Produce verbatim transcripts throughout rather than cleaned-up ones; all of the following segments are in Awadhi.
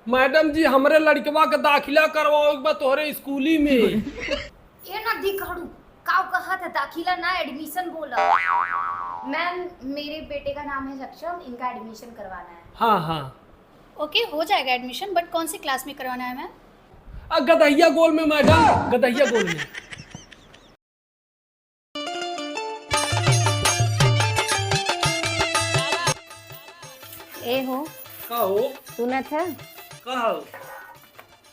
मैडम जी, हमरे लड़कवा के दाखिला करवावे के बा तोहरे स्कूली में। ए नदी कड़ू, काव कहत है? दाखिला ना, admission बोला। मैम, मेरे बेटे का नाम है सक्षम, इनका admission करवाना है। हाँ, हाँ। OK, हो जाएगा admission, but कौन सी class में करवाना है मैम? आ, गदहिया गोल में मैडम, गदहिया गोल में। ए हो। का हो? सुनत है? का हो?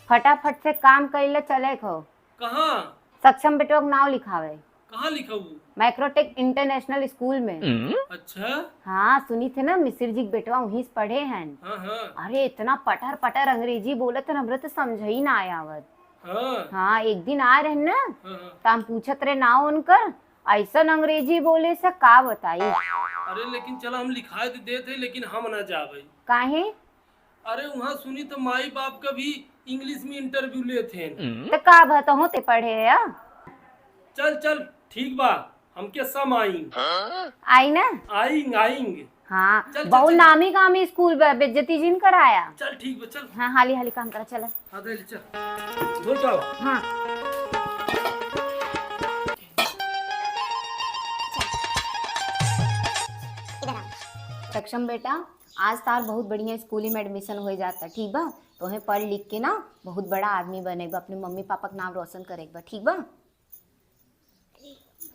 फटाफट से काम कइले चले हो। कहाँ? सक्षम बेटवा के नाव लिखावे। कहाँ लिखाऊ? Microtech International School में। अच्छा। हाँ, सुनी थे ना, मिसिर जी के बेटवा वहीं से पढ़े हैं। हाँ, हाँ। अरे, इतना पटर पटर अंग्रेजी बोलत है, हमरे तो समझ ही ना आया आवत। हाँ। हाँ, एक दिन आ रहे ना, हाँ, हाँ। तो हम पूछत रहे नाव उनकर, ऐसन अंग्रेजी बोले से का बताई। अरे, लेकिन चला, हम लिखाए तो देत है, लेकिन हम ना जावे। काहे? अरे, वहाँ सुनी तो माई बाप का भी English में interview लेत हैं। तो का बा, तोहू ते पढ़े है? चल, चल, ठीक बा, हमके सम आइंग। आई ना? आइंग, आइंग। हाँ, चल, चल, बहुत चल। नामी गामी स्कूल बा, बेइज्जती जिन कराया। चल, ठीक बा, चल। हाँ, हाली हाली काम करा, चला। हाँ, दे, चल। धो जाओ। हाँ। इधर आओ। सक्षम बेटा, आज तार बहुत बढ़िया स्कूल में admission हो जाता, ठीक बा? तोहे पढ़ लिख के ना बहुत बड़ा आदमी बने बा, अपने मम्मी पापा के नाम रोशन करे बा, ठीक बा?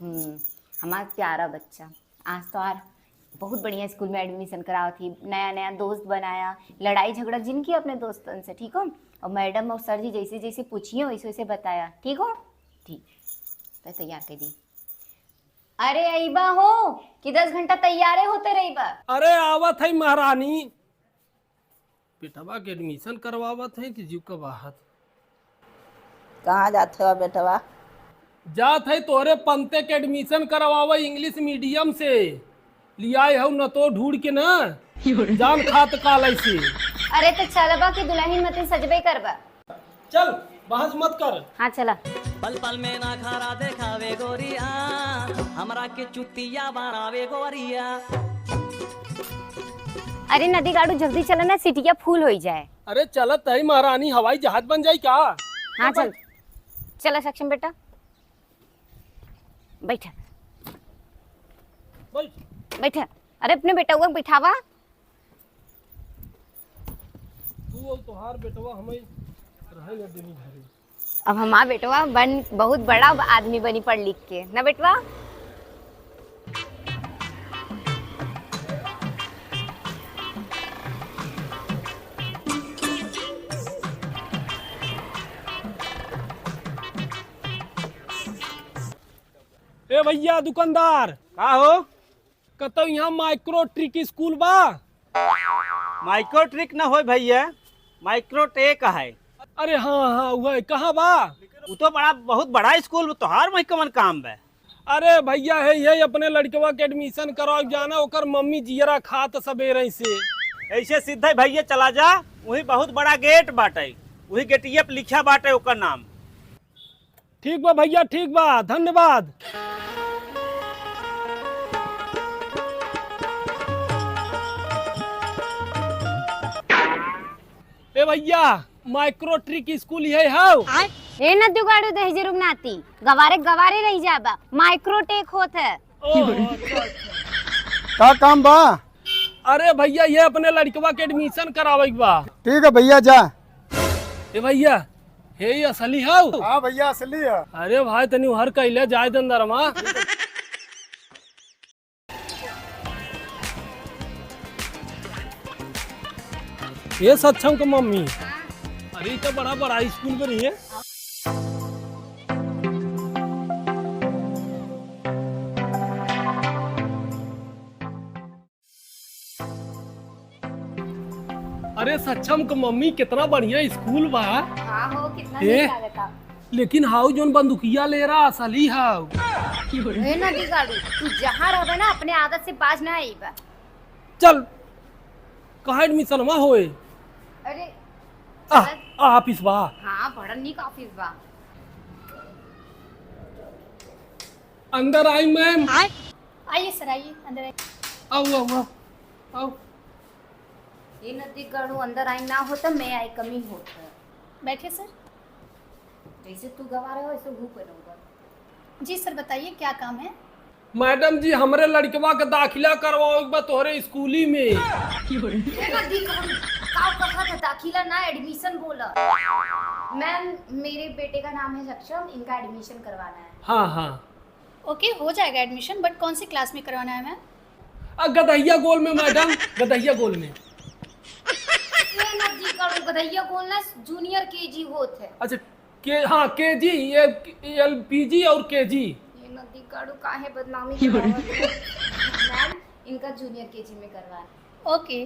हम्म, हमार प्यारा बच्चा, आज तो आर बहुत बढ़िया स्कूल में admission करावत ही, नया नया दोस्त बनाया, लड़ाई झगड़ा जिन किया अपने दोस्तन से, ठीक हो? और मैडम और सर जी जैसे जैसे पूछिए वैसे वैसे बताया, ठीक हो? ठीक, तो तैयार कर दी। अरे अइबा हो कि दस घंटा तैयारे होते रहिबा? अरे आवत है महारानी। बेटवा के admission करवावत है कि जीव का बाहर। कहाँ जात हवा बेटवा? जात है तोहरे पंते के admission करवावे English medium से। लियाए हऊ न तो ढूंढ के ना, जान खात काल ऐसे। अरे तो चलबा कि दुल्हन मतिन सजबे करबा? चल, बहस मत कर। हाँ, चला। पल पल में ना खरा देखावे गोरिया, हमरा के चुतिया बनावे गोरिया। अरे नदी गाड़ू, जल्दी चला ना, सीटिया full होई जाए। अरे चलत है महारानी, हवाई जहाज बन जाई का? हाँ, चल। चला सक्षम बेटा, बैठा। बैठ। बैठा। अरे अपने बेटवा के बिठावा। तू और तोहार बेटवा हमें रहे न देनी घरे। अब हमार बेटवा बन बहुत बड़ा आदमी बनी पढ़ लिख के, ना बेटवा? ए भैया दुकानदार। का हो? कतौ यहाँ Microtech स्कूल बा? Microtech न होय भैया, Microtech है। अरे हाँ, हाँ, वह कहाँ बा? उ तो बड़ा, बहुत बड़ा स्कूल बा, तोहार वही कवन काम बा? अरे भैया, है यही अपने लड़कवा के admission कराओ जाना, ओकर मम्मी जियरा खात सबेरे से। ऐसे सीधे भैया चला जा, वही बहुत बड़ा gate बाटे, वही गेटिया पे लिखा बाटे ओकर नाम। ठीक बा भैया, ठीक बा, धन्यवाद। ए भैया, Microtech स्कूल यही हौ? ए न दुगाड़ू दहिजरुक नाती, गवारे गवारे रही जाबा, Microtech होत है। ओ, अच्छा, अच्छा। का काम बा? अरे भैया, ये अपने लड़कवा के admission करावे के बा। ठीक है भैया, जा। ए भैया, हे ये असली हौ? हाँ भैया, असली है। अरे भाई, तनी उहर कैले जाए दे अंदर मा। ये सक्षम के मम्मी। अरे, ई तो बड़ा बड़ा स्कूल में रही है। अरे सक्षम के मम्मी, कितना बढ़िया स्कूल बा। हाँ हो, कितना ए? नीक लागता। लेकिन हाउ जोन बंदूकिया ले रहा, असली हाउ। ए नदी गाड़ू, तू जहाँ रहबे ना, अपने आदत से बाज ना आईबा। चल, कहाँ admission मा होए? अरे, आ, चल। आ, office बा। हाँ, बड़ा नीक office बा। अंदर आई ma'am। आइए sir, आइए, अंदर आइए। आओ, आओ, आओ, आओ। ये नदी गाड़ू अंदर आई ना होता, मैं आई कमी होता। बैठिए सर। जैसे तू गवा रहे हो, वैसे हूँ पे रहूंगा। जी सर, बताइए क्या काम है? मैडम जी, हमरे लड़कवा के दाखिला करवावे के बा तोहरे स्कूली में। ये नदी गाड़ू, का कहा था? दाखिला ना, admission बोला। मैम, मेरे बेटे का नाम है सक्षम, इनका admission करवाना है। हाँ, हाँ। OK, हो जाएगा admission, but कौन सी class में करवाना है मैम? आ, गदहिया गोल में मैडम, गदहिया गोल में। ये नदी गाड़ू, गदहिया गोल ना, junior KG होत है। अच्छा, के, हाँ, KG, ये LPG और KG। ये नदी गाड़ू काहे बदनामी करावत है? मैम, इनका junior KG में करवा। OK।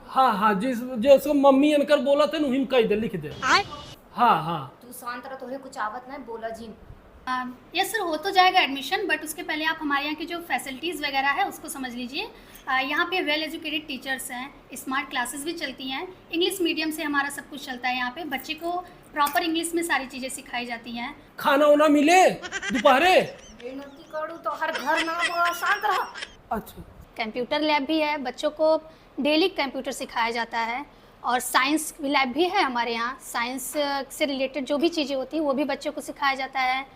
हाँ, हाँ, जिस, जैसे मम्मी इनकर बोलत है, उही में कह दे, लिख दे। आय? हाँ, हाँ। तू शांत रह, तोहे कुछ आवत ना, बोला जिन। अम, यस सर, हो तो जाएगा admission, but उसके पहले आप हमारे यहाँ की जो facilities वगैरह है, उसको समझ लीजिए। अ, यहाँ पे well educated teachers हैं, smart classes भी चलती हैं, English medium से हमारा सब कुछ चलता है। यहाँ पे बच्चे को proper English में सारी चीज़ें सिखाई जाती हैं। खाना वाना मिले दोपहरे? ये नदी गाड़ू तो हर घर ना बा, शांत रह। अच्छा। Computer lab भी है, बच्चों को daily computer सिखाया जाता है और science lab भी है हमारे यहाँ। Science से related जो भी चीज़ें होती हैं, वो भी बच्चों को सिखाया जाता है।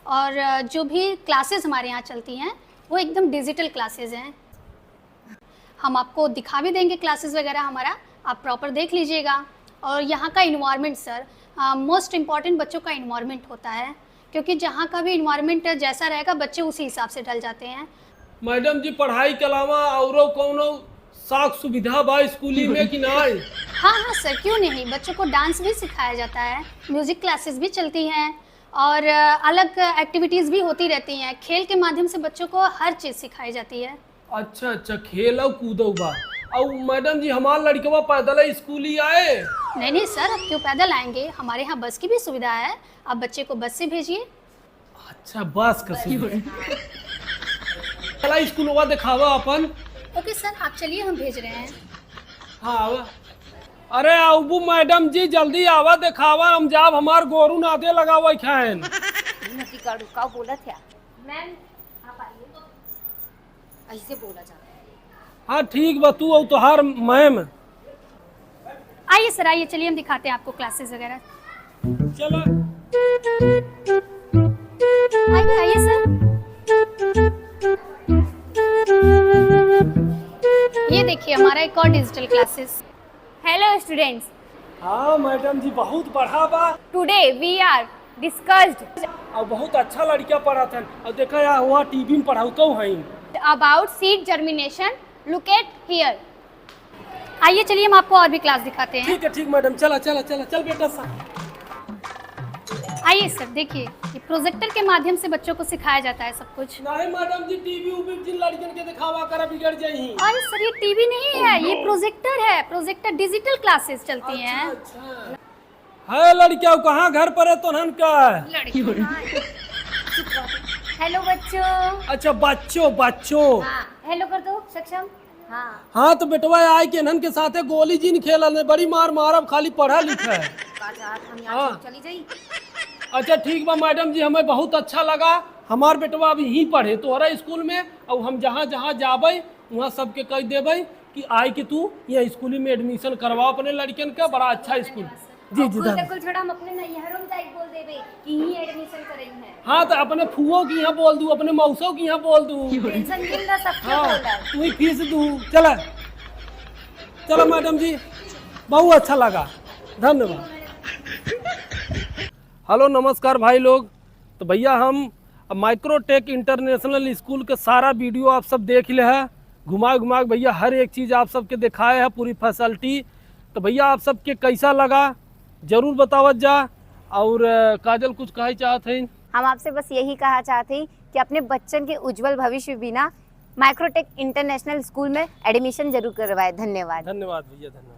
और जो भी classes हमारे यहाँ चलती हैं, वो एकदम digital classes हैं। हम आपको दिखा भी देंगे classes वगैरह हमारा, आप proper देख लीजिएगा। और यहाँ का environment सर, अ, most important बच्चों का environment होता है, क्योंकि जहाँ का भी environment जैसा रहेगा, बच्चे उसी हिसाब से ढल जाते हैं। मैडम जी, पढ़ाई के अलावा औरो कौनो साख सुविधा बा स्कूली में कि नाई? हाँ, हाँ सर, क्यों नहीं? बच्चों को dance भी सिखाया जाता है, music classes भी चलती हैं और, अ, अलग activities भी होती रहती हैं। खेल के माध्यम से बच्चों को हर चीज़ सिखाई जाती है। अच्छा, अच्छा, खेलऊ कूदऊ बा। अउ मैडम जी, हमार लड़कवा पैदल स्कूली आए? नहीं, नहीं सर, अब क्यों पैदल आएंगे? हमारे यहाँ बस की भी सुविधा है, आप बच्चे को बस से भेजिए। अच्छा, बस का सुविधा। चला स्कूलवा देखावा अपन। OK सर, आप चलिए, हम भेज रहे हैं। हाँ, आवा। अरे आउबू मैडम जी, जल्दी आवा देखावा, हम जाब हमार गोरू नादे लगावा खाएन। नदी गाड़ू का बोलत है? मैम, आप आइए। ऐसे बोला जाता है। हाँ, ठीक बा, तू और तोहार मैम। आइए सर, आइए, चलिए हम दिखाते हैं आपको classes वगैरह। चलो। आइए, आइए सर। ये देखिए हमारा एक और digital classes। Hello students। हाँ मैडम जी, बहुत बढ़ा बा। Today we are discussed। और बहुत अच्छा लड़का पढ़त हन। और देखा या हुआ टीवी में पढ़ाऊ तो हैं। About seed germination, look at here। आइए, चलिए हम आपको और भी class दिखाते हैं। ठीक है, ठीक मैडम, चला, चला, चला, चल बेटा सा। आइए सर, देखिए, ये projector के माध्यम से बच्चों को सिखाया जाता है सब कुछ। नहीं मैडम जी, टीवी उवी जिन लड़कन के दिखावा करा, बिगड़ जाई। अरे सर, ये टीवी नहीं है, ये projector है, projector digital classes चलती हैं। अच्छा, अच्छा। है लड़किया, कहाँ घर पर है तोहन का? लड़की, हाँ। चुप रहो। Hello बच्चों। अच्छा, बच्चों, बच्चों। हाँ, hello कर दो, सक्षम। हाँ। हाँ, तो बेटवा आए के इन्हन के साथे गोली जिन खेलल, बड़ी मार मारब, खाली पढ़ा लिखा है। का जात हम यहाँ हाँ। छोड़ चली जाई? अच्छा, ठीक बा मैडम जी, हमें बहुत अच्छा लगा। हमार बेटवा अभी यहीं पढ़े तोहरा स्कूल में, और हम जहाँ जहाँ जाबे, वहाँ सबके कह देबे कि आए के तू यहाँ स्कूल में admission करवा अपने लड़कन का, बड़ा अच्छा स्कूल। जी, जी, कुल धन्यवाद। कुल छोड़ा, हम अपने नैहरों में जाके बोल देबे कि यहीं admission करई है। हाँ, तो अपने फुओ की यहाँ बोल दू, अपने मौसो की यहाँ बोल दू। Tension जिन ना, सबके हाँ, बोल दू। तू ही फीस दू। चला, चला मैडम जी, बहुत अच्छा लगा, धन्यवाद। Hello, नमस्कार भाई लोग। तो भैया, हम माइक्रोटेक इंटरनेशनल स्कूल के सारा video आप सब देख ले है, घुमा घुमा के भैया हर एक चीज़ आप सबके दिखाए है, पूरी facility। तो भैया, आप सबके कैसा लगा, जरूर बतावत जा। और, अ, काजल कुछ कहे चाहत हैं? हम आपसे बस यही कहा चाहते हैं कि अपने बच्चन के उज्जवल भविष्य बिना माइक्रोटेक इंटरनेशनल स्कूल में admission जरूर करवाए। धन्यवाद। धन्यवाद भैया, धन्यवाद।